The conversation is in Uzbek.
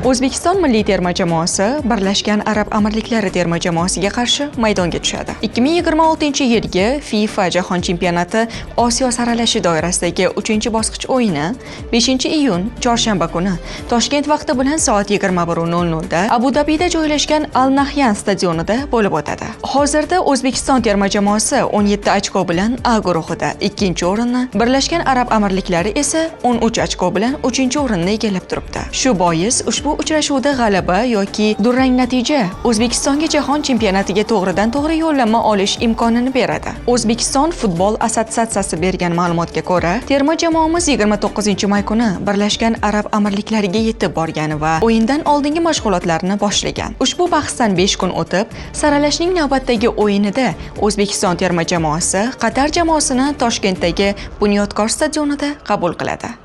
O'zbekiston milliy terma jamoasi Birlashgan Arab Amirliklari terma jamoasiga qarshi maydonga tushadi. 2026-yilgi FIFA Jahon chempionati Osiyo saralashi doirasidagi 3-bosqich o'yini 5-iyun chorshanba kuni Toshkent vaqti bilan soat 21:00 da Abu Dabida joylashgan Al Nahyan stadionida bo'lib o'tadi. Hozirda O'zbekiston terma jamoasi 17 ochko bilan A guruhida ikkinchi o'rinni, Birlashgan Arab Amirliklari esa 13 ochko bilan 3-o'rinni egallab turibdi. Shu bois ushbu uchrashuvda g'alaba yoki durang natija O'zbekistonga jahon chempionatiga to'g'ridan-to'g'ri yo'llanma olish imkonini beradi. O'zbekiston futbol assotsiatsiyasi bergan ma'lumotga ko'ra, terma jamoamiz 29-may kuni Birlashgan Arab Amirliklariga yetib borgan va o'yindan oldingi mashg'ulotlarni boshlagan. Ushbu bahsdan 5 kun o'tib, saralashning navbatdagi o'yinida O'zbekiston terma jamoasi Qatar jamoasini Toshkentdagi Bunyodkor stadionida qabul qiladi.